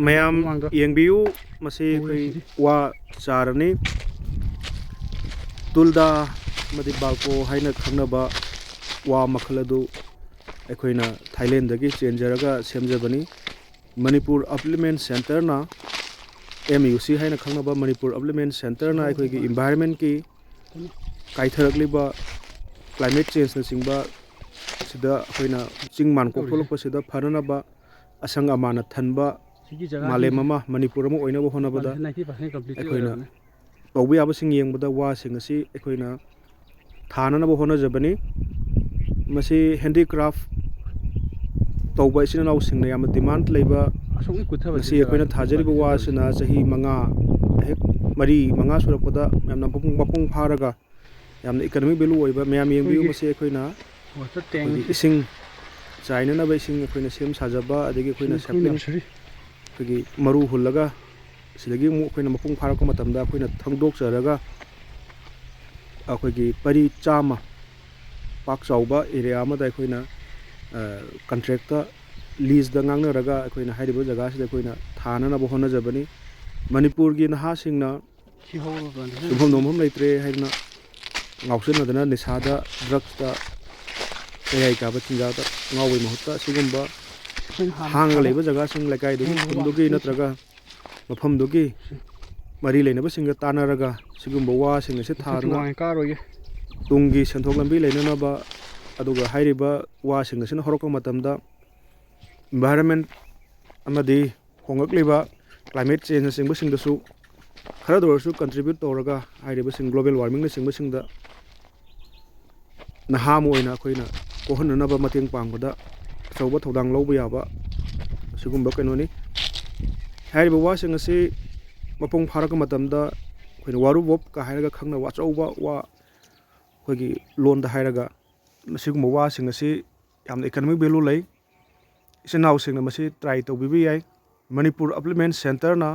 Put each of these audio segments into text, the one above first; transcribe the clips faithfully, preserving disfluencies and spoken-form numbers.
ꯃꯌꯥꯝ ꯃꯃꯥꯡꯗ ꯌꯦꯡꯕꯤꯌꯨ, ꯃꯁꯤ ꯑꯩꯈꯣꯏ ꯎꯔꯤꯁꯤꯗꯤ꯫ ꯋꯥ ꯆꯥꯔꯅꯤ꯫ ꯇꯨꯜꯗꯥ ꯑꯃꯗꯤ ꯕꯥꯜꯀꯣ ꯍꯥꯏꯅ ꯈꯪꯅꯕ ꯋꯥ ꯃꯈꯜ ꯑꯗꯨ ꯑꯩꯈꯣꯏꯅ ꯊꯥꯏꯂꯦꯟꯗꯒꯤ ꯆꯦꯟꯖꯔꯒ ꯁꯦꯝꯖꯕꯅꯤ꯫ ꯃꯅꯤꯄꯨꯔ ꯑꯞꯂꯤꯃꯦꯟ ꯁꯦꯟꯇꯔꯅ, ꯑꯦꯝ ꯌꯨ ꯁꯤ ꯍꯥꯏꯅ ꯈꯪꯅꯕ ꯃꯅꯤꯄꯨꯔ ꯑꯞꯂꯤꯃꯦꯟ ꯁꯦꯟꯇꯔꯅ ꯑꯩꯈꯣꯏꯒꯤ ꯏꯟꯚꯥꯏꯔꯟꯃꯦꯟꯀꯤ ꯀꯥꯏꯊꯔꯛꯂꯤꯕ ꯀ꯭ꯂꯥꯏꯃꯦꯠ ꯆꯦꯟꯖꯅꯆꯤꯡꯕ ꯁꯤꯗ ꯑꯩꯈꯣꯏꯅ ꯆꯤꯡ ꯃꯥꯟ ꯀꯣꯛꯊꯣꯛꯂꯛꯄꯁꯤꯗ ꯐꯅꯅꯕ, ꯑꯁꯪ ꯑꯃꯥꯟꯅ ꯊꯟꯕ, ꯁꯤꯒꯤ ꯖꯒꯥꯁꯤꯡꯁꯦ ꯃꯥꯂꯦꯝ ꯑꯃ, ꯃꯅꯤꯄꯨꯔ ꯑꯃ ꯑꯣꯏꯅꯕ ꯍꯣꯠꯅꯕꯗ ninety percent complete ꯑꯩꯈꯣꯏꯅ ꯑꯣꯏꯔꯕꯅꯦ꯫ ꯇꯧꯕ ꯌꯥꯕꯁꯤꯡ ꯌꯦꯡꯕꯗ ꯋꯥꯁꯤꯡ ꯑꯁꯤ ꯑꯩꯈꯣꯏꯅ ꯊꯥꯅꯅꯕ ꯍꯣꯠꯅꯖꯕꯅꯤ꯫ ꯃꯁꯤ ꯍꯦꯟꯗꯤꯀ꯭ꯔꯥꯐ ꯇꯧꯕ ꯏꯆꯤꯟ ꯏꯅꯥꯎꯁꯤꯡꯅ ꯌꯥꯝꯅ ꯗꯤꯃꯥꯟ ꯂꯩꯕ꯫ ꯑꯁꯣꯝꯒꯤ ꯀꯨꯊꯕꯁꯤ ꯉꯁꯤ ꯑꯩꯈꯣꯏꯅ ꯖꯒꯥꯁꯤ ꯊꯥꯖꯔꯤꯕ ꯀꯃꯥꯏꯅ ꯋꯥꯁꯤꯅ ꯇꯧꯔꯤꯁꯦ? ꯆꯍꯤ ꯃꯉꯥ, ꯍꯦꯛ ꯃꯔꯤ, ꯃꯉꯥ ꯁꯨꯔꯛꯄꯗ ꯌꯥꯝꯅ ꯃꯄꯨꯡ, ꯃꯄꯨꯡ ꯐꯥꯔꯒ ꯌꯥꯝꯅ economic value ꯑꯣꯏꯕ, ꯃꯌꯥꯝ ꯌꯦꯡꯕꯤꯌꯨ, ꯑꯩꯈꯣꯏꯒꯤ ꯃꯁꯤ ꯑꯩꯈꯣꯏꯅ water tank ꯑꯩꯈꯣꯏꯒꯤ ꯏꯁꯤꯡ ꯆꯥꯏꯅꯅꯕ ꯏꯁꯤꯡ ꯑꯩꯈꯣꯏꯅ ꯁꯦꯝ ꯁꯥꯖꯕ, ꯑꯗꯒꯤ ꯑꯩꯈꯣꯏꯅ ꯁꯤ ꯑꯩꯈꯣꯏ sapling, nursery꯫ ꯑꯩꯈꯣꯏꯒꯤ ꯃꯔꯨ ꯍꯨꯜꯂꯒ ꯁꯤꯗꯒꯤ ꯑꯃꯨꯛ ꯑꯩꯈꯣꯏꯅ ꯃꯄꯨꯡ ꯐꯥꯔꯛꯄ ꯃꯇꯝꯗ ꯑꯩꯈꯣꯏꯅ ꯊꯪꯗꯣꯛꯆꯔꯒ ꯑꯩꯈꯣꯏꯒꯤ ꯄꯔꯤ ꯆꯥꯝꯃ ꯄꯥꯛ ꯆꯥꯎꯕ area ꯑꯃꯗ ꯑꯩꯈꯣꯏꯅ, ꯑ, contract ꯇ, lease ꯇ ꯉꯥꯡꯅꯔꯒ ꯑꯩꯈꯣꯏꯅ ꯍꯥꯏꯔꯤꯕ ꯖꯒꯥꯁꯤꯗ ꯑꯩꯈꯣꯏꯅ ꯊꯥꯅꯅꯕ ꯍꯣꯠꯅꯖꯕꯅꯤ꯫ ꯃꯅꯤꯄꯨꯔꯒꯤ ꯅꯍꯥꯁꯤꯡꯅ ꯁꯤ ꯍꯧꯔꯕꯅꯤ꯫ ꯌꯨꯝꯐꯝ ꯅꯣꯝꯐꯝ ꯂꯩꯇ꯭ꯔꯦ ꯍꯥꯏꯗꯅ ꯉꯥꯎꯁꯤꯟꯅꯗꯅ ꯅꯤꯁꯥꯗ, drugs ꯇ, ꯀꯌꯥꯏ ꯀꯥꯕ ꯆꯤꯟꯖꯥꯛꯇ ꯉꯥꯎꯕꯒꯤ ꯃꯍꯨꯠꯇ ꯁꯤꯒꯨꯝꯕ ꯑꯩꯈꯣꯏꯅ ꯍꯥꯟꯅ ꯍꯥꯡꯉ ꯂꯩꯕ ꯖꯒꯥꯁꯤꯡ, ꯂꯩꯀꯥꯏꯗꯨꯒꯤ, ꯍꯣꯏ, ꯍꯣꯏ, ꯈꯨꯟꯗꯨꯒꯤ ꯍꯣꯏ꯫ ꯅꯠꯇ꯭ꯔꯒ ꯃꯐꯝꯗꯨꯒꯤ ꯃꯔꯤ ꯂꯩꯅꯕꯁꯤꯡꯒ ꯇꯥꯟꯅꯔꯒ ꯁꯤꯒꯨꯝꯕ ꯋꯥꯁꯤꯡ ꯑꯁꯤ ꯃꯊꯛꯁꯨ ꯊꯥꯗꯨꯅ ꯋꯥꯡꯉꯦ, ꯀꯥꯔꯣꯏꯒꯦ꯫ ꯇꯨꯡꯒꯤ ꯁꯦꯟꯊꯣꯛ ꯂꯝꯕꯤ ꯂꯩꯅꯅꯕ, ꯑꯗꯨꯒ ꯍꯥꯏꯔꯤꯕ ꯋꯥꯁꯤꯡ ꯑꯁꯤꯅ ꯍꯧꯔꯛꯄ ꯃꯇꯝꯗ environment ꯑꯃꯗꯤ ꯍꯣꯡꯂꯛꯂꯤꯕ climate change ꯅꯆꯤꯡꯕꯁꯤꯡꯗꯁꯨ ꯈꯔꯗ ꯑꯣꯏꯔꯁꯨ contribute ꯇꯧꯔꯒ, ꯍꯥꯏꯔꯤꯕꯁꯤꯡ global warming ꯅꯆꯤꯡꯕꯁꯤꯡꯗ ꯅꯍꯥ ꯑꯃ ꯑꯣꯏꯅ ꯑꯩꯈꯣꯏꯅ ꯀꯣꯛꯍꯟꯅꯅꯕ ꯃꯇꯦꯡ ꯄꯥꯡꯕꯗ ꯑꯆꯧꯕ ꯊꯧꯗꯥꯡ ꯂꯧꯕ ꯌꯥꯕ ꯑꯁꯤꯒꯨꯝꯕ ꯀꯩꯅꯣꯅꯤ꯫ ꯍꯥꯏꯔꯤꯕ ꯋꯥꯁꯤꯡ ꯑꯁꯤ ꯃꯄꯨꯡ ꯐꯥꯔꯛꯄ ꯃꯇꯝꯗ ꯑꯩꯈꯣꯏꯅ ꯋꯥꯔꯨꯕꯣꯞꯀ ꯍꯥꯏꯔꯒ ꯈꯪꯅꯕ ꯑꯆꯧꯕ ꯋꯥ, ꯑꯩꯈꯣꯏꯒꯤ ꯂꯣꯟꯗ ꯍꯥꯏꯔꯒ, ꯃꯁꯤꯒꯨꯝꯕ ꯋꯥꯁꯤꯡ ꯑꯁꯤ ꯌꯥꯝꯅ economic value ꯂꯩ꯫ ꯏꯆꯤꯟ ꯏꯅꯥꯎꯁꯤꯡꯅ ꯃꯁꯤ try ꯇꯧꯕꯤꯕ ꯌꯥꯏ꯫ ꯃꯅꯤꯄꯨꯔ Upland Center ꯅ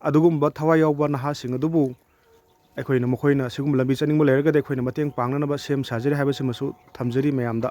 ꯑꯗꯨꯒꯨꯝꯕ ꯊꯋꯥꯏ ꯌꯥꯎꯕ ꯅꯍꯥꯁꯤꯡ ꯑꯗꯨꯕꯨ ꯑꯩꯈꯣꯏꯅ, ꯃꯈꯣꯏꯅ ꯁꯤꯒꯨꯝꯕ ꯂꯝꯕꯤ ꯆꯠꯅꯤꯡꯕ ꯂꯩꯔꯒꯗꯤ ꯑꯩꯈꯣꯏꯅ ꯃꯇꯦꯡ ꯄꯥꯡꯅꯅꯕ ꯁꯦꯝ ꯁꯥꯖꯔꯤ ꯍꯥꯏꯕꯁꯤꯃꯁꯨ ꯊꯝꯖꯔꯤ ꯃꯌꯥꯝꯗ꯫